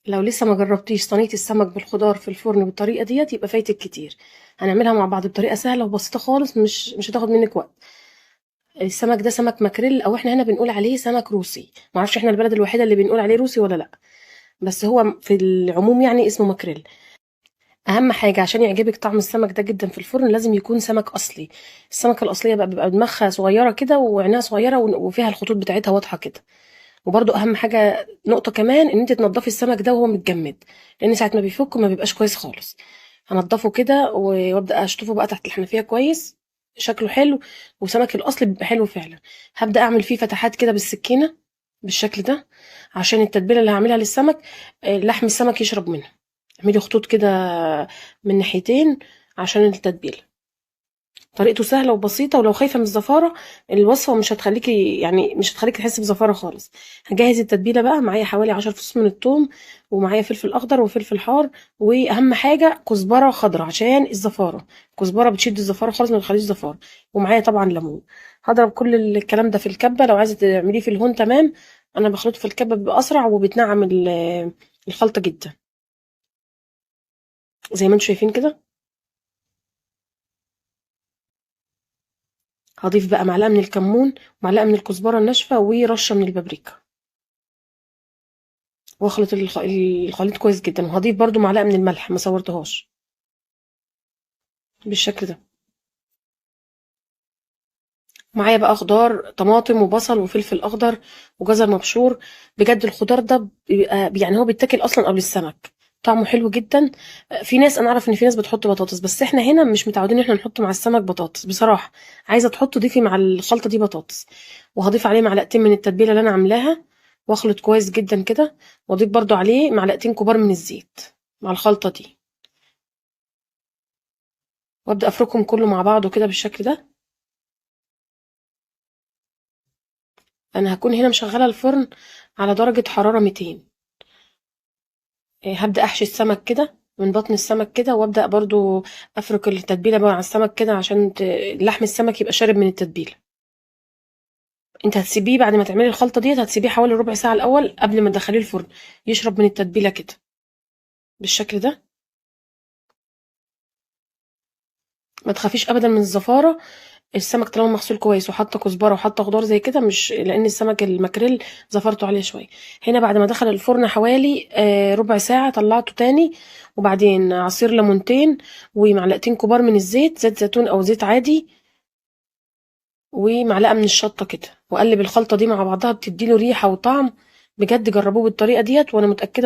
لو لسه ما جربتيش صينية السمك بالخضار في الفرن بالطريقة ديت يبقى فايتك كتير. هنعملها مع بعض بطريقة سهلة وبسيطة خالص، مش هتاخد منك وقت. السمك ده سمك ماكريل، او احنا هنا بنقول عليه سمك روسي، معرفش احنا البلد الوحيدة اللي بنقول عليه روسي ولا لا، بس هو في العموم يعني اسمه ماكريل. اهم حاجة عشان يعجبك طعم السمك ده جدا في الفرن لازم يكون سمك اصلي. السمكة الاصلية بقى بيبقى دماغها صغيرة كده وعينها صغيرة وفيها الخطوط بتاعتها واضحة كده. وبرده اهم حاجة نقطة كمان ان انت تنضفي السمك ده وهو متجمد، لان ساعة ما بيفك ما بيبقاش كويس خالص. هنضفه كده وابدا اشطفه بقى تحت الحنفية كويس، شكله حلو وسمك الاصل بيبقى حلو فعلا. هبدا اعمل فيه فتحات كده بالسكينة بالشكل ده عشان التتبيله اللي هعملها للسمك، لحم السمك يشرب منها. اعملي خطوط كده من ناحيتين عشان التتبيله. طريقته سهلة وبسيطة، ولو خايفة من الزفاره الوصفة مش هتخليكي، يعني مش هتخليكي تحسي بزفاره خالص. هجهز التتبيله بقى، معايا حوالي 10 فصوص من الثوم، ومعايا فلفل اخضر وفلفل حار، واهم حاجة كزبره خضراء عشان الزفاره، الكزبره بتشد الزفاره خالص ما بتخليش زفاره. ومعايا طبعا ليمون. هضرب كل الكلام ده في الكبه، لو عايزه تعمليه في الهون تمام، انا بخلطه في الكبه بيبقى اسرع وبتنعم الخلطة جدا زي ما انتم شايفين كده. هضيف بقى معلقه من الكمون ومعلقة من الكزبره الناشفه ورشه من البابريكا، واخلط الخليط كويس جدا. وهضيف برده معلقه من الملح ما صورتهاش بالشكل ده. معايا بقى خضار، طماطم وبصل وفلفل اخضر وجزر مبشور. بجد الخضار ده بيبقى يعني هو بيتاكل اصلا قبل السمك، طعمه حلو جدا. في ناس انا اعرف ان في ناس بتحط بطاطس، بس احنا هنا مش متعودين ان احنا نحط مع السمك بطاطس بصراحة. عايزه تحط ضيفي مع الخلطة دي بطاطس. وهضيف عليه معلقتين من التتبيله اللي انا عاملاها، واخلط كويس جدا كده. واضيف برده عليه معلقتين كبار من الزيت مع الخلطة دي، وابدا افركهم كله مع بعضه كده بالشكل ده. انا هكون هنا مشغله الفرن على درجه حرارة 200. هبدا احشي السمك كده من بطن السمك كده، وابدا برضو افرك التتبيله بقى على السمك كده عشان لحم السمك يبقى شارب من التتبيله. انت هتسيبيه بعد ما تعملي الخلطة ديت، هتسيبيه حوالي ربع ساعة الاول قبل ما تدخليه الفرن يشرب من التتبيله كده بالشكل ده. ما تخافيش ابدا من الزفاره، السمك طالما مغسول كويس وحاطه كزبره وحاطه خضار زي كده، مش لان السمك الماكريل زفرته عليه شوية. هنا بعد ما دخل الفرن حوالي ربع ساعة طلعته تاني، وبعدين عصير ليمونتين ومعلقتين كبار من الزيت، زيت زيتون او زيت عادي، ومعلقة من الشطه كده، واقلب الخلطة دي مع بعضها، بتديله ريحه وطعم. بجد جربوه بالطريقة ديت وانا متاكدة